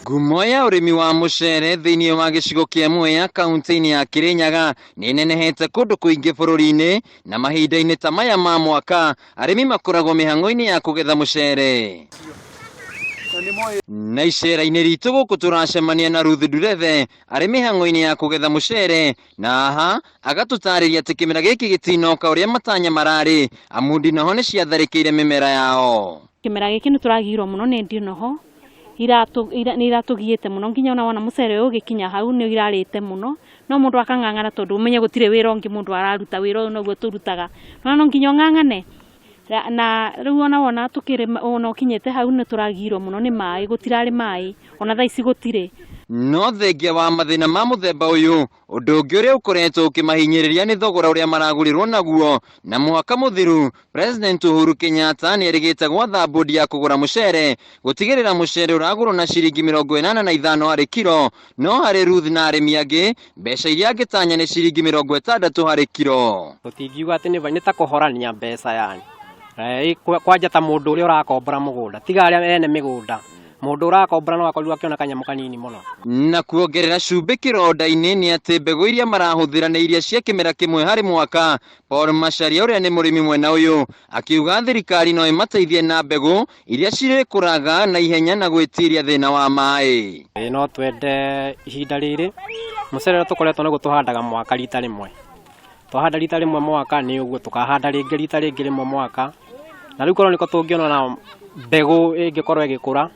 Ngumo ya ũrĩmi wa mũcere thĩinĩ wa gĩcigo kĩa Mwea kaunti-inĩ ya Kirinyaga nĩ ĩnenehete kũndũ kũingĩ bũrũri-inĩ, na mahinda-inĩ ta maya ma mwaka arĩmi makoragwo mĩhang'o-inĩ ya kũgetha mũcere. Na icera-inĩ ritũ gũkũ tũracemania na Ruth Ndurethe arĩ mĩhang'o-inĩ ya kũgetha mũcere, na aha agatũtarĩria atĩ kĩmera gĩkĩ gĩtinoka ũrĩa matanya mararĩ, amu ndinoho nĩ ciatharĩkĩire mĩmera yao. Kĩmera gĩkĩ nĩ tũragirwo mũno nĩ ndinoho, nĩ iratũgiĩte mũno nginya ona wona mũcere ũyũ ũgĩkinya hau nĩ irarĩte mũno, no mũndũ akang'ang'ana tondũ ũmenye gũtirĩ wĩra ũngĩ mũndũ araruta, wĩra ũyũ noguo tũrutaga, no no nginya ũng'ang'ane. Na rĩu ona wona tũkĩrĩma ona ũkinyĩte hau nĩ tũragirwo mũno nĩ maĩ, gũtirarĩ maĩ, ona thaa ici gũtirĩ. No thengia wa mathĩna ma mũthemba ũyũ, ũndũ ũngĩ ũrĩa ũkoretwo ũkĩmahinyĩrĩria nĩ thogora ũrĩa maragũrĩrwo naguo, na mwaka mũthiru President Uhuru Kenyatta nĩ erĩgĩte gwatha bodi ya kũgũra mũcere gũtigĩrĩra mũcere ũragũrwo na ciringi 85 harĩ kiro, no harĩ Ruth na arĩmi angĩ mbeca iria angĩtanya nĩ ciringi 60 harĩ kiro. Tũtingiuga atĩ nĩ ta kũhorania mbeca yani. Kwanja ta mũndũ ũrĩa ũrakombora mũgũnda, tiga arĩa ene mĩgũnda. Mũndũ ũrakombora no akorirwo akĩona kanyamũ kanini mũno. Na kuongerera cumbĩ kĩronda-inĩ nĩ atĩ mbegũ iria marahũthĩra nĩ iria cia kĩmera kĩmwe harĩ mwaka. Paul Macharia ũrĩa nĩ mũrĩmi mwena ũyũ akiuga thirikari no ĩmateithie na mbegũ iria cirĩkũraga na ihenya na gwĩtiria thĩna wa maĩ. Ĩĩ no twende ihinda rĩrĩ mũcere ũrĩa tũkoretwo naguo tũhandaga mwaka rita rĩmwe, twahanda rita rĩmwe mwaka nĩ ũguo tũkahanda rĩngĩ rita rĩngĩ rĩmwe mwaka, na rĩu korwo nĩko tũngĩona ona mbegũ ĩngĩkorwo ĩgĩkũra,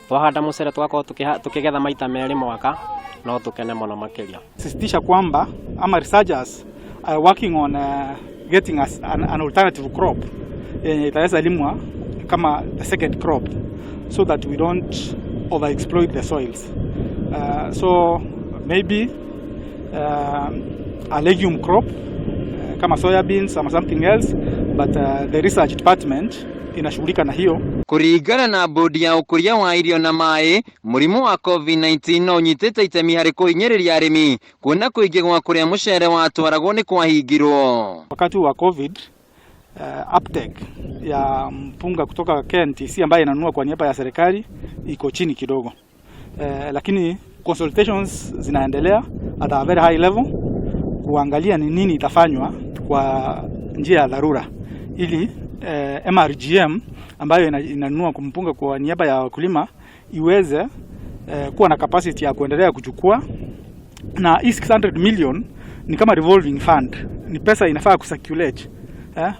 twahanda mũcere tũgakorwo tũkĩgetha maita merĩ mwaka, no tũkene mũno makĩria. Sisitiza kwamba ama researchers are working on getting us an alternative crop yenye itaweza limwa kama the second crop so that we don't overexploit the soils. So maybe a legume crop kama soya beans ama something else, but the research department inashughulika na hiyo. Kũringana na bodi ya ũkũria wa irio na maĩ, mũrimũ wa COVID-19 no ũnyitĩte itemi harĩ kũhinyĩrĩria arĩmi, kuona kũingĩ gwa kũrĩa mũcere watwaragwo nĩ kwahingirwo. Wakati wa COVID, uptake ya mpunga kutoka KNTC ambayo inanunua kwa niaba ya serikali iko chini kidogo. Lakini consultations zinaendelea at a very high level kuangalia ni nini itafanywa kwa njia ya dharura ili MRGM ambayo inanunua mpunga kwa niaba ya wakulima iweze kuwa na capacity ya kuendelea kuchukua. Na hii 600 million ni kama revolving fund, ni pesa inafaa kucirculate.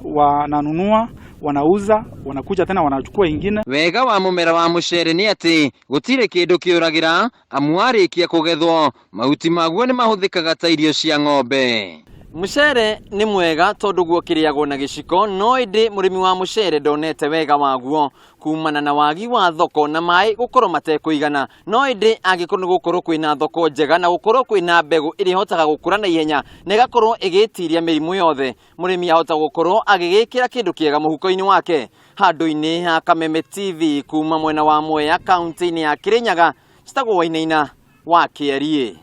Wananunua, wanauza, wanakuja tena wanachukua ingine. Wega wa mũmera wa mũcere nĩ atĩ gũtirĩ kĩndũ kĩũragĩra, amu warĩkia kũgethwo mahuti maguo nĩ mahũthĩkaga ta irio cia ng'ombe. Mũcere nĩ mwega tondũ guo kĩrĩagwo na gĩciko, no ĩndĩ mũrĩmi wa mũcere ndonete wega waguo kumana na wagi wa thoko na maĩ gũkorwo matekũigana. No ĩndĩ angĩkorwo nĩ gũkorwo kwĩna thoko njega na gũkorwo kwĩna mbegũ ĩrĩa ĩhotaga gũkũra na ihenya na ĩgakorwo ĩgĩtiria mĩrimũ yothe, mũrĩmi ahota gũkorwo agĩgĩkĩra kĩndũ kĩega mũhuko-inĩ wake. Handũ-inĩ ha Kameme TV kuma mwena wa Mwea kaunti-inĩ ya Kirinyaga, citagwo Wainaina wa Kĩeriĩ.